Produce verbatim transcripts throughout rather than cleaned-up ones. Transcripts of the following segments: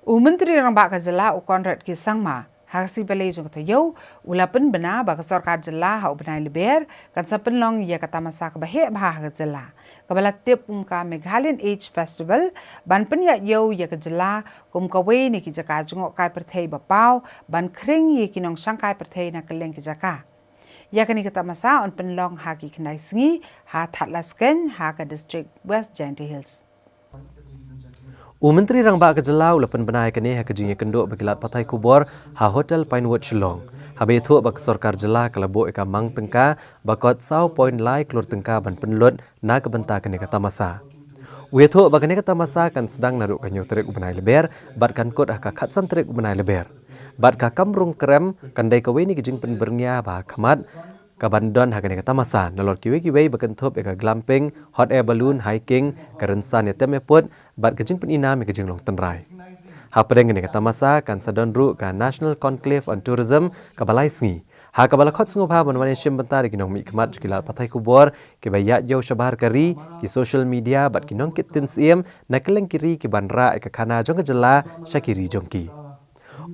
U Myntri Rangbah ka jylla u Conrad K Sangma ha ka sngi Palei jong ka taïew u la pynbna ba ka sorkar jylla ha u bnai Lber kan sa pynlong ïa ka tamasa kaba heh bha ha ka jylla, kaba la tip kum ka Meghalayan Age Festival, ban pynïaid ïew ïa ka jylla kum kawei na ki jaka jngohkai pyrthei ba paw ban khring ïa ki nongshangkai pyrthei na kylleng ki jaka. Ïa kane ka tamasa yn pynlong ha ki khyndai sngi ha Thadlaskein ha ka district West Jaintia Hills. U Myntri Rangbah ka jylla u la pynbna ïa kane ha ka jingïakynduh bad ki lad pathai khubor ha Hotel Pinewood Shillong, haba ïathuh ba ka sorkar jylla ka la buh ïa ka mang tyngka ba kot saw point lai klur tyngka ban pynlut na ka bynta kane ka tamasa. U ïathuh ba kane ka tamasa kan sdang naduh ka hynñiew tarik u bnai Lber bad kan kut ha ka khatsan tarik u bnai Lber, bad ka kam rung krem kan dei kawei na ki jingpynbyrngia ba ha khmat kaban don ha kane ka tamasa, nalor kiwei kiwei ba kynthup ïa ka glamping, hot air balloon, hiking, ka rynsan ïatem ïaput bad ka jingpyninam ïa ka jinglong tynrai. Hapdeng kane ka tamasa kan sa don ruh ka National Conclave on Tourism kaba lai sngi, ha kaba la khot sngewbha ban wan ïashim bynta da ki nongmihkhmat jong ki lad pathai khubor kiba ïaid ïew shabar ka ri, ki social media bad ki nongkit ktien syiem na kylleng ki ri kiban rah ïa ka khana jong ka jylla sha ki ri jong ki.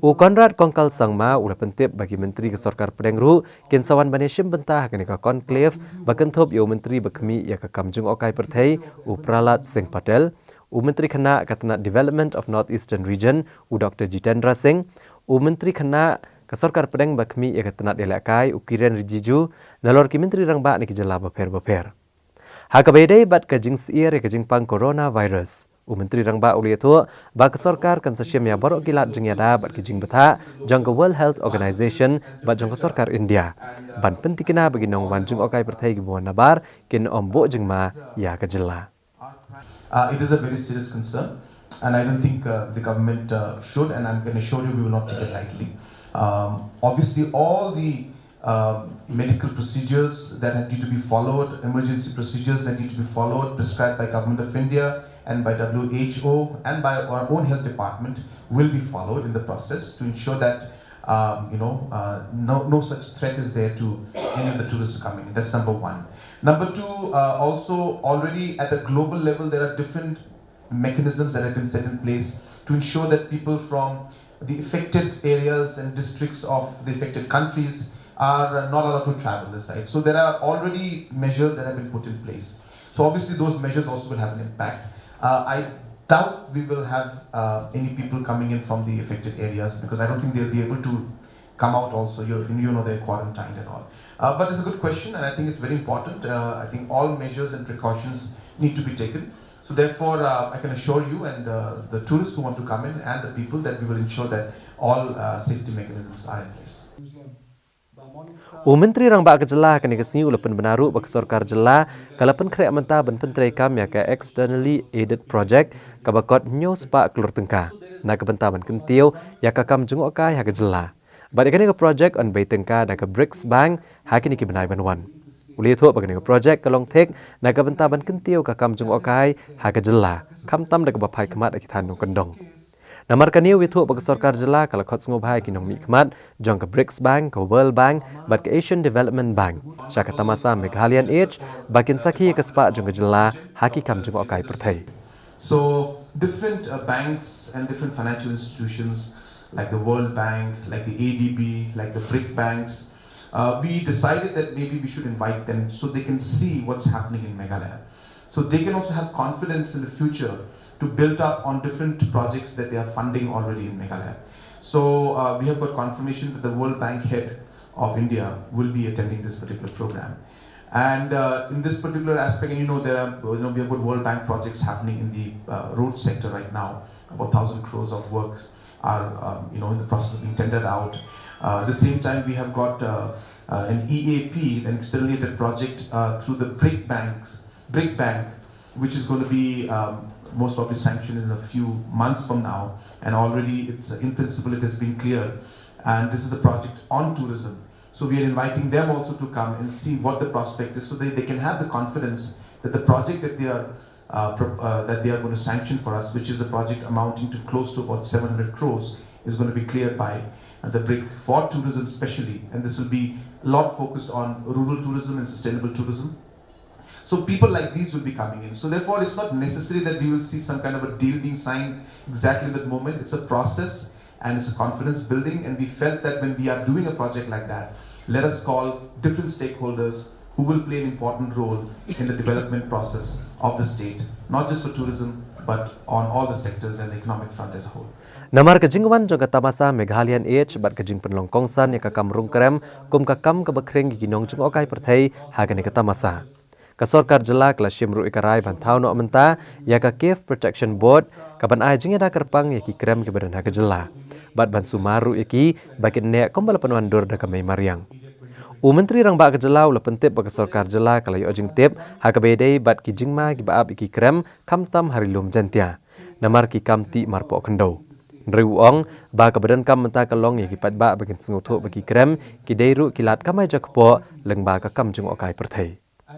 U Conrad Kongkal Sangma u la pyntip ba ki myntri ka sorkar pdeng ruh kin sa wan ban ïashim bynta ha kane ka conclave, ba kynthup ïa u myntri ba khmih ïa ka kam jngohkai pyrthei u Prahlad Singh Patel, u myntri khynnah ka tnat Development of North Eastern Region u Doctor Jitendra Singh, u myntri khynnah ka sorkar pdeng ba khmih ïa ka tnat ïalehkai u Kiren Rijiju, nalor ki myntri rangbah na ki jylla bapher bapher. Ha kaba ïadei bad ka jingsyier ïa ka jingpang coronavirus, u Myntri Rangbah u la ïathuh ba ka sorkar kan sa shim ïa baroh ki lad jingïada bad ki jingbthah jong ka World Health Organization bad jong ka sorkar India, ban pyntikna ba ki nongwan jngohkai pyrthei kiba wan nabar kin ym buh jingma ïa ka jylla. Uh, it is a very serious concern, and I don't think uh, the government uh, should, and I can assure you we will not take it lightly. Um, obviously, all the um, medical procedures that need to be followed, emergency procedures that need to be followed, prescribed by Government of India and by W H O and by our own health department will be followed in the process to ensure that um, you know, uh, no, no such threat is there to any of the tourists coming in. That's number one. Number two, uh, also already at a global level, there are different mechanisms that have been set in place to ensure that people from the affected areas and districts of the affected countries are uh, not allowed to travel this side. So there are already measures that have been put in place. So obviously those measures also will have an impact. Uh, I doubt we will have uh, any people coming in from the affected areas because I don't think they'll be able to come out also. You, you know, they're quarantined and all. Uh, but it's a good question, and I think it's very important. Uh, I think all measures and precautions need to be taken. So therefore, uh, I can assure you and uh, the tourists who want to come in and the people that we will ensure that all uh, safety mechanisms are in place. U Myntri Rangbah ka jylla ha kane ka sngi u la pynbna ruh ba ka sorkar jylla ka la pynkhreh mynta ban pyntreikam ïa ka Externally Aided Project kaba kot hynñiew spah klur tyngka na ka bynta ban kyntiew ïa ka kam jngohkai ha ka jylla. Bad ïa kane ka project yn bei tyngka da ka BRICS Bank ha kine ki bnai ban wan. U la ïathuh ba kane ka project ka long thik na ka bynta ban kyntiew ka kam jngohkai ha ka jylla, khamtam da kaba phai khmat ha ki thaiñ nongkyndong. Namar kane u ïathuh ba ka sorkar jylla ka la khot sngewbha ïa ki nongmihkhmat jong ka BRICS Bank, ka World Bank bad ka Asian Development Bank sha ka tamasa Meghalayan Age ba kin sakhi ïa ka spah jong ka jylla ha ki kam jngohkai pyrthei. So different uh, banks and different financial institutions like the World Bank, like the A D B, like the BRICS banks, uh, we decided that maybe we should invite them so they can see what's happening in Meghalaya. So they can also have confidence in the future to build up on different projects that they are funding already in Meghalaya. So uh, we have got confirmation that the World Bank head of India will be attending this particular program. And uh, in this particular aspect, and you know, there are, you know, we have got World Bank projects happening in the uh, road sector right now. About thousand crores of works are, um, you know, in the process of being tendered out. Uh, at the same time, we have got uh, uh, an E A P, an externally aided project uh, through the BRIC banks, BRIC Bank, which is going to be um, most probably sanctioned in a few months from now. And already, it's in principle, it has been cleared. And this is a project on tourism. So we are inviting them also to come and see what the prospect is, so that they can have the confidence that the project that they are uh, pro- uh, that they are going to sanction for us, which is a project amounting to close to about seven hundred crores, is going to be cleared by uh, the BRIC for tourism specially. And this will be a lot focused on rural tourism and sustainable tourism. So people like these will be coming in. So therefore, it's not necessary that we will see some kind of a deal being signed exactly that moment. It's a process and it's a confidence building. And we felt that when we are doing a project like that, let us call different stakeholders who will play an important role in the development process of the state, not just for tourism, but on all the sectors and the economic front as a whole. Namar ka jingwan jong ka tamasa Meghalayan Age bad ka jingpynlong kongsan ïa ka kam rung krem kum ka kam kaba khring ïa ki nongjngohkai pyrthei ha kane ka tamasa. Ka sorkar jylla ka la shim ruh ïa ka rai ban thaw noh mynta ïa ka Cave Protection Board ka ban ai jingïada kyrpang ïa ki krem kiba don ha ka jylla bad ban sumar ruh ïa ki ba kin neh kumba la pynwandur da ka mei mariang. U Myntri Rangbah ka jylla u la pyntip ba ka sorkar jylla ka la ïoh jingtip ha kaba ïadei bad ki jingma kiba ap ïa ki krem khamtam ha Ri Lum Jaiñtia namar ki kam tih marpoh khyndew. Hynrei u ong ba kaba donkam mynta ka long ïa ki paidbah ba kin sngewthuh ba ki krem ki dei ruh ki lad kamai jakpoh lyngba ka kam jngohkai pyrthei.